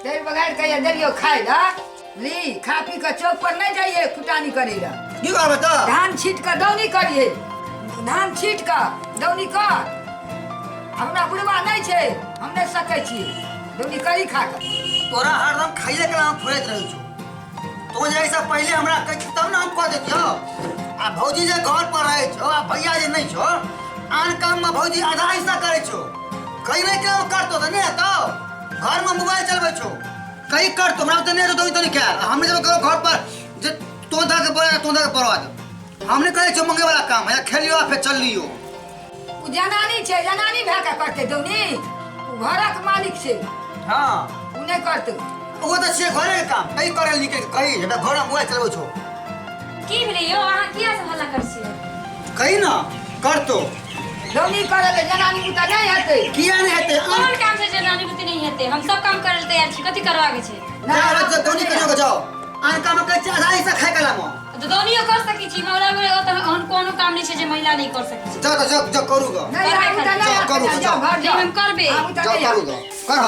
तेल बघारि कऽ देलियौ खाय लए। ली खा पी कऽ चौक पर नहि जाइए फुटानी करै लए। की करबै तऽ? धान छीट कऽ दौनी करिहे, धान छीट कऽ दौनी कर। हमरा बुढ़वा नहि छै, हम नहि सकै छी, दौनी करी खा कऽ। तोरा हरदम खाइए के नाम फुरैत रहै छौ। तो जे एहिसँ पहिले हमरा कहै तब ने हम कऽ दैतियौ। आ भौजी जे घर पर रहै छौ आ भैया जे नहि छौ, आन काममे भौजी आधा हिस्सा करै छौ। कहीं नहि काम करतौ तऽ नहि हेतौ। घरमे मोबाइल चलबै छौ, कहीं करतौ। हमरा तऽ नहि हेतौ दौनी तौनी खायल। हम नहि जेबै ककरो घर पर जे तो धऽ के बोला, तो धऽ के पड़वा दे। हम नहि करै छियौ मंगै वाला काम। हैया खेलियौ आ फेर चललियौ। ओ जनानी छै, जनानी भए कऽ करतै दौनी? ओ घरक मालिक छै। हाँ। ओ नहि करतै। ओ तऽ छियै घरेके काम, कहीं करै लए निकलि कहीं हेबे घरमे मोबाइल चलबै छौ। की भेलै यौ, अहाँ किया से हल्ला करै छियै? कही ना करतो। दौनी करै लए जनानी बुता नहि हेतै। किया नहि हेतै? कोन काम छै जनानी बुते नहि हेतै? हम सब काम करै लए तैयार छी, कथी करबाक छै? जा जा, दौनी करियो के जाओ। आन काम करै छै आधा हिस्सा खाय कला मे। तऽ दौनियो कर सकै छी महिला मे, ओतऽ ओहन कोनो काम नहि छै जे महिला नहि कर सकै छै। जा तऽ जा जा, करू ग। नहि, करबै। आब तऽ नहि जाओ, हेतै, करू, जाओ, जाओ। घर जाओ। नहीं, हम करबै। आब तऽ जाओ नहि करू हेतै। ग, कर।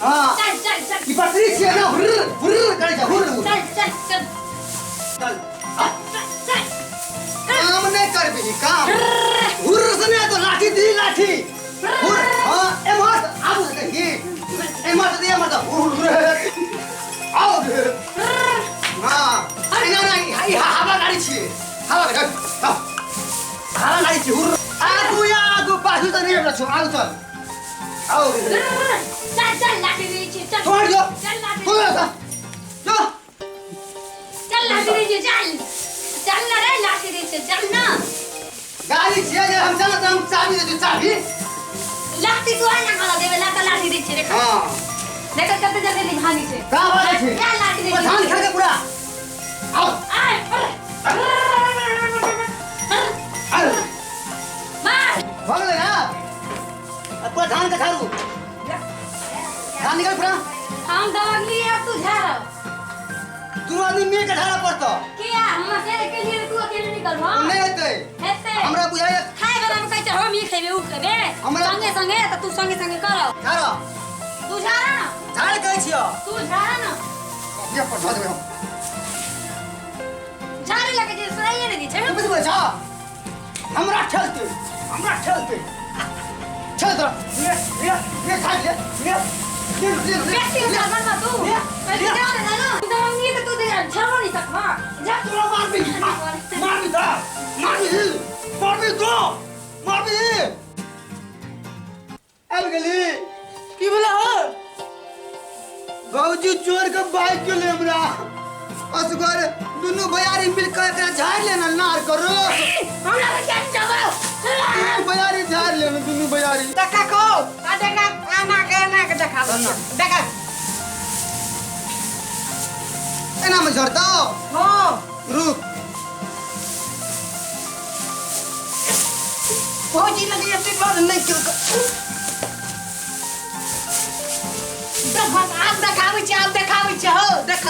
हाँ। चल चल चल। ई पटरी छियै ना, हुर्र हुर्र करै छै, हुर्र हुर्र। चल चल चल। चल। चल। काम नहि करबिही काम। हुर्र से नहि हेतौ, लाठी दी लाठी। हुर्र, हाँ, एम्हर से आबू से कही। एम्हर से दे, एम्हर से हुर्र हुर्र। आओ रे। हाँ, अरे ना ना, ई हवा गाड़ी छियै। हवा गाड़ी, हाँ। हवा गाड़ी छियै, हुर्र। आगू या आगू, पाछू तऽ नहि हमरा छौ, आगू चल। आओ रे। चल चल, लाठी दै छी, चल। छोड़ जो। चल लाठी। छोड़ दो। जो। चल लाठी दै छी, चल चल ना रे, लाठी दै छी, चल ना। गाड़ी छियै जे हम चलत, हम चाबी दै छियौ, चाबी। लाठी तू आइ ना हमरा देबे ला तऽ लाठी दै छी रे। हाँ। देख कते जल्दी भागी छै। कहाँ भागै छै? क्या लाठी दै छी? धान खा के पूरा। आओ। आय। अरे। मार। भऽ गेलै ना? अब पूरा धान के झाड़ू। धान निकाल पूरा। हम दबगली, अब तू झाड़। दुनू आदमी मिल के झाड़ा पड़तो। किया? हम अकेले के लिए, तू अकेले निकल। हां। नहीं हेतै। हेतै। हमरा बुझाइए। खाय वाला में कहै छै हम ई खेबे ऊ खेबे। संगे संगे तऽ तू संगे संगे कर। झाड़। तू झाड़ ना। झाड़ कहै छियौ। तू झाड़ ना। ये पर धऽ देबै हम। झाड़े लगे जे सुनाइए नहि दै छै। तू बुझबै छौ? हमरा ठेलतै, हमरा ठेलतै। चल तोरा। ले ले ले, झाड़ ले ले ले ले ले। बेसी झाड़ ना तू। ले, पहिले ले। झाड़ ना ना। तू दबंगी तऽ तू झाड़ो नहीं सकबा। जा। तोरा मारबी, मारबी तो, मारबी, मारबी तो, मारबी। आबि गेली। की भेलै हौ? भौजी चोर के बाइक गेलै हमरा। असगर दुनू भैयारी मिल के एकरा झाड़ि लेना, नार करो। हमरा के क्या चाहो? दुनू भैयारी झाड़ि लेना, दुनू भैयारी। देखा को आ देखा, आना के एना के देखा, देखा। एना में झड़तौ? हाँ। रुक। भौजी लगे एते बार नहीं केलक। देख, आब देखाबै छी, आब देखाबै छी हौ, देख।